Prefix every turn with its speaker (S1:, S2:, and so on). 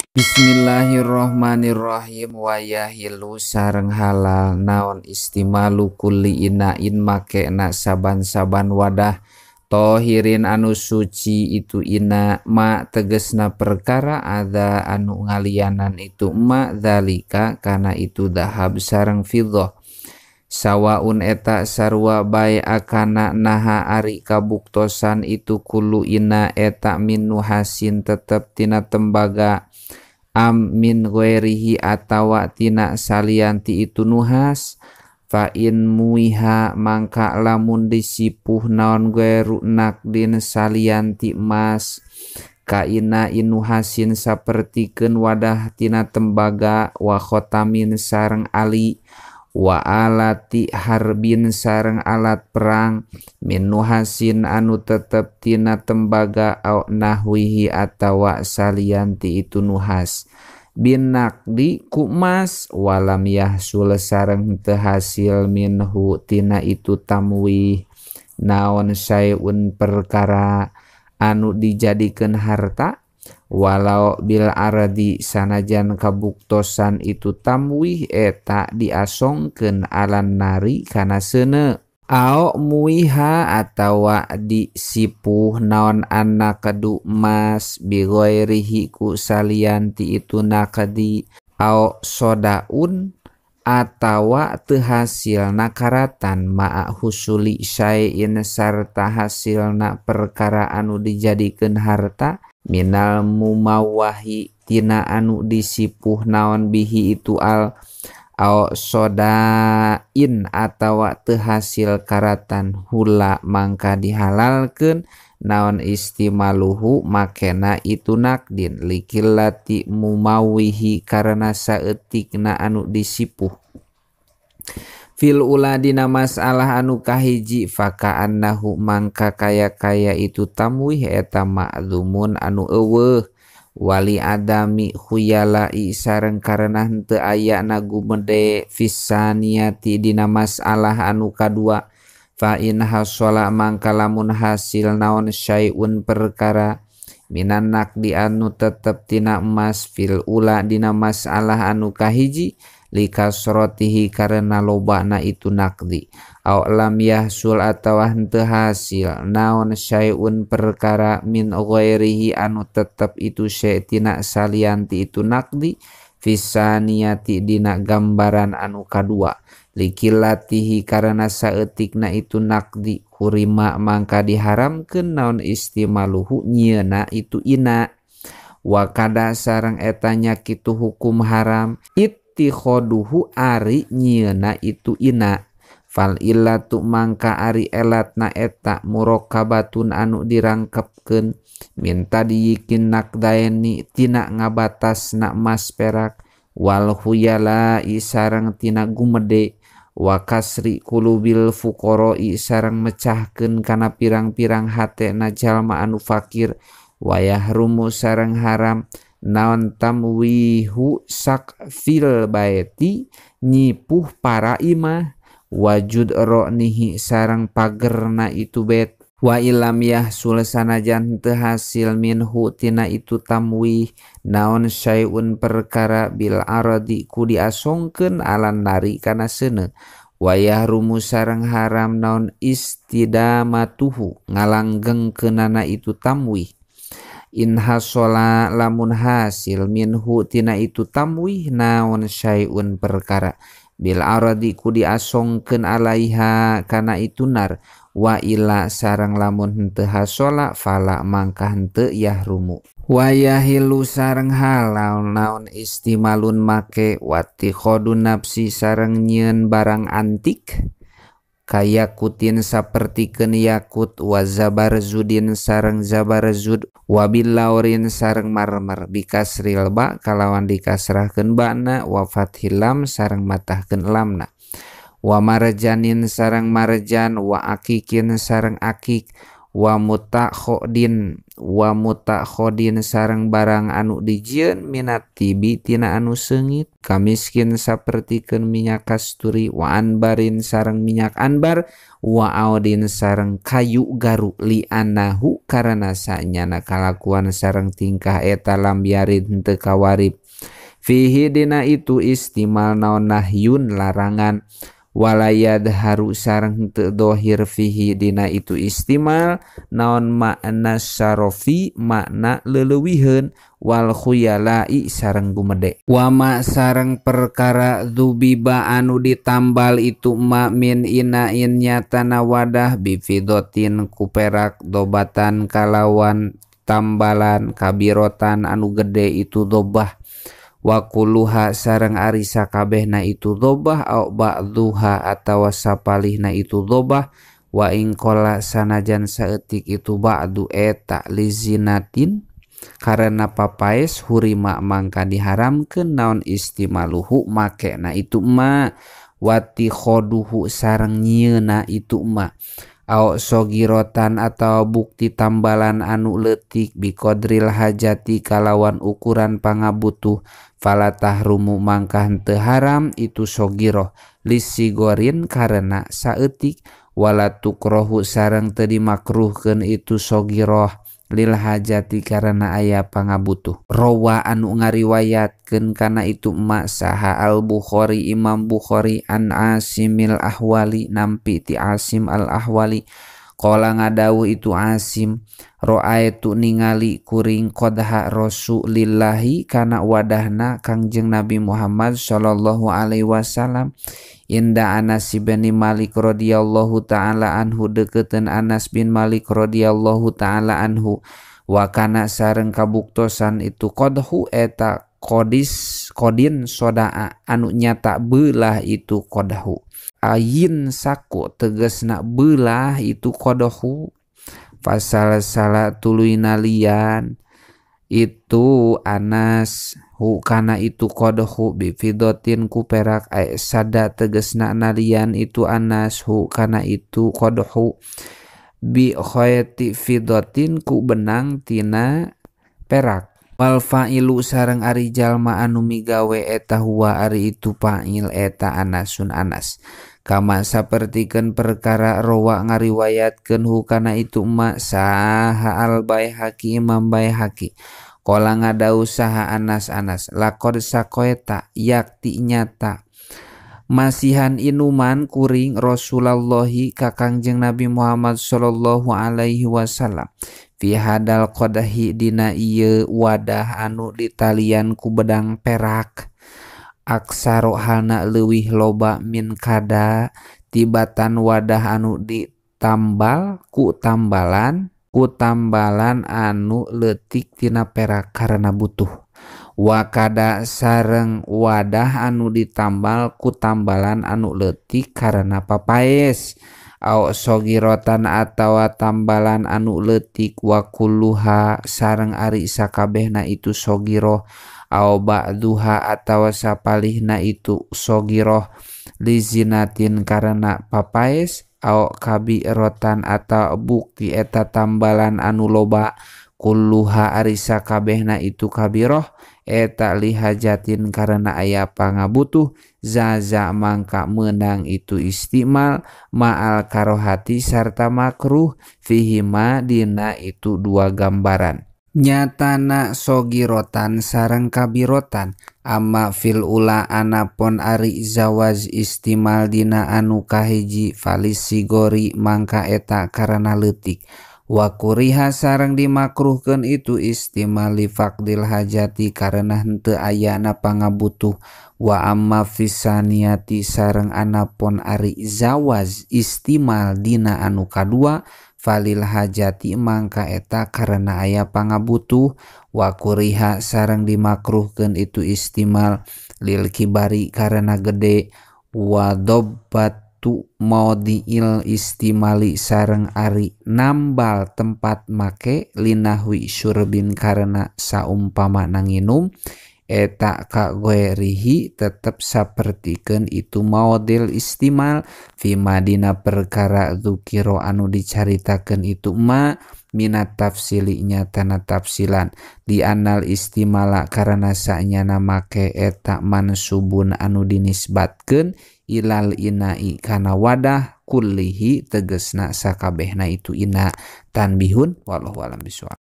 S1: Bismillahirrahmanirrahim. Wayahilu sareng halal naon istimalu kulli inain makena saban-saban wadah tohirin anu suci itu ina ma tegesna perkara ada anu ngalianan itu ma dzalika kana itu dahab sareng fiddah sawaun eta sarua bae akana naha ari kabuktosan itu kullu ina eta min nuhasin tetep tina tembaga am min ghairihi atawa tina salianti itu nuhas fa in muiha mangka lamun disipuh naon ghairu naqdin salianti emas kaina inuhasin sapertikeun wadah tina tembaga wa khotamin sareng ali wa alati harbin sareng alat perang min nuhasin anu tetep tina tembaga au nahwihi atawa salianti itu nuhas bin naqdi ku mas walam yahsul sareng teu hasil minhu tina itu tamwih naon syai'un perkara anu dijadikeun harta walau bil ardi sanajan kabuktosan itu tamwih eta diasongkeun alan nari kana seuneu ao muiha atawa disipuh naon anak kedu emas bi ghairihi ku salianti itu naqdi ao sodaun atawa teu hasilna karatan ma'a husuli syai'in sarta hasilna perkara anu dijadikeun harta minal mumawahi tina anu disipuh naon bihi itu al au sodain atawa teu hasil karatan hula mangka dihalalkeun naon istimaluhu makena itu naqdin likillati mumawihi karena saeutikna anu disipuh fil ula dina masalah anu kahiji faka'annahu mangka kaya-kaya itu tamwih eta ma'dzumun anu eueuh wali adami khuyala'i sareng karena henteu ayana gumede fisaniyati dina masalah anu kadua fa in hasala mangka lamun hasil naon syai'un perkara minan naqdi anu tetep tina emas fil ula dina masalah anu kahiji likasrotihi karena lobana itu naqdi au lam yahsul atawa henteu hasil naon syai'un perkara min ghairihi anu tetep itu syai' tina salianti itu naqdi fisaniyati dina gambaran anu kadua likilatihi karena saeutikna itu naqdi hurima mangka diharamkeun naon istimaluhu nyieuna itu ina wa kada sareng eta nya kitu hukum haram ittikhaduhu ari nyieuna itu ina fal illatu mangka ari elatna eta murakabatun anu dirangkepkeun minta diyikin naqdaeni tina ngabatasna emas perak wal khuyala sareng tina gumede wa kasri qulubil fuqara'i sareng mecahkeun kana pirang-pirang hatena jalma anu fakir wa yahrumu sareng haram naon tamwihu sakfil baeti nyipuh para imah wajud ronihi sareng pagerna itu bet wa ilam yahsul sanajan teu hasil minhu tina itu tamwih naon syai'un perkara bil aradi ku diasongkeun alan nari kana seuneu wa yahrumu sareng haram naon istidamatuhu ngalanggengkeunana itu tamwih in hasola lamun hasil minhu tina itu tamwih naon syai'un perkara bil aradi ku diasongkeun alaiha kana itu nar wa ila sareng lamun henteu hasola fala mangka henteu yahrumu wa yahilu sareng halal naon istimalun make watikhadun nafsi sareng nyieun barang antik kayakutin sapertikeun yakut wa zabarzudin sareng zabarzud wa billaurin sareng marmer bikasril ba kalawan dikasrahkeun bana wa fathil lam sareng matahkeun lamna wa marjanin sareng marjan wa akikin sareng akik Wa mutakhodin wa mutakhodin sareng barang anu dijieun minat tibi tina anu seungit kamiskin sapertikeun minyak kasturi wa anbarin sareng minyak anbar wa audin sareng kayu garu li anahu karana sanyana kalakuan sareng tingkah eta lam yarid henteu kawarib fihi dina itu istimal naon nahyun larangan walayad haru sareng henteu dohir fihi dina itu istimal naon makna sarofi makna leleuwiheun wal khuyalai sareng gumede wama sareng perkara dzubiba anu ditambal itu ma min inain nyatana wadah bifidotin ku perak dobatan kalawan tambalan kabirotan anu gede itu dobah wa kulluha sareng ari sakabehna itu dhobah au ba'dhuha atawa sapalihna itu dhobah wa ing qala sanajan saeutik itu ba'du eta lizinatin karena papaes hurima mangka diharamkeun naon istimaluhu makena itu ma wati khoduhu sareng nyieuna itu ma au sogirotan atau bukti tambalan anu leutik biqadril hajati kalawan ukuran pangabutuh fala tahrumu mangka henteu haram itu sogiroh lisigorin karena saeutik wala tukrohu sareng teu dimakruhkeun itu sogiroh lil hajati karena aya pangabutuh. Rawa anu ngariwayatkeun kana itu ma saha al Bukhari Imam Bukhari an Asimil Ahwali nampi ti Asim al Ahwali qala ngadawuh itu Asim ra'aitu ningali kuring qadha Rasulillahi kana wadahna Kangjeng Nabi Muhammad sallallahu alaihi wasallam inda Anas bin Malik radhiyallahu ta'ala anhu dekeuten Anas bin Malik radhiyallahu ta'ala anhu wa kana sareng kabuktosan itu qadhu eta qadis qadin sodaa anu nyata beulah itu qadhu ayin saku tegasna beulah itu qadhu fasal sala tuluy nalian itu Anas hu kana itu qadhu bi fidotin ku perak ay sada tegasna nalian itu Anas hu kana itu qadhu bi khayti fidotin ku benang tina perak wal fa'ilu sareng ari jalma anu migawe eta huwa ari itu fa'il eta Anasun Anas kama sapertikeun perkara rawa ngariwayatkeun hu kana itu ma saha al Baihaqi Imam Baihaqi qala ngadau saha Anas Anas laqad sakoeta yakti nyata masihan inuman kuring Rasulullahi ka Kangjeng Nabi Muhammad sallallahu alaihi wasallam fi hadal qadahi dina ieu wadah anu ditalian ku bedang perak aksaro halna leuwih loba min kada tibatan wadah anu ditambal ku tambalan anu leutik tina perak karena butuh wakada sareng wadah anu ditambal ku tambalan anu leutik karena papaes au sogirotan atawa tambalan anu leutik wa kulluha sareng ari sakabehna itu sogiroh au ba'duha atawa sapalihna itu sogiroh lizinatin karena papaes au kabirotan atau bukti eta tambalan anu loba kulluha ari sakabehna itu kabiroh eta lihajatin karena aya pangabutuh zaza mangka menang itu istimal ma'al karohati sarta makruh fihima dina itu dua gambaran nyatana sogirotan sareng kabirotan amma fil ula anapon ari zawaz istimal dina anu kahiji falisigori mangka eta karena leutik wa kuriha sareng dimakruhkeun itu istimal li faqdil hajati karena henteu ayana pangabutuh wa amma fisaniati sareng anapon ari zawaz istimal dina anu kadua falil hajati mangka eta karena aya pangabutuh wa kuriha sareng dimakruhkeun itu istimal lil kibari karena gede wa dobbat tu maudhi'il istimali sareng ari nambal tempat make linahwi syurbin karena saumpama nanginum Eta ka ghairihi tetep sapertikeun itu maudil istimal fi madina perkara dzukira anu dicaritakeun itu ma minat tafsili nyatana tafsilan di anal istimala karena sanyana make eta mansubun anu dinisbatkeun ilal inai kana wadah kullihi tegesna sakabehna itu ina. Tanbihun wallahu alam bisawab.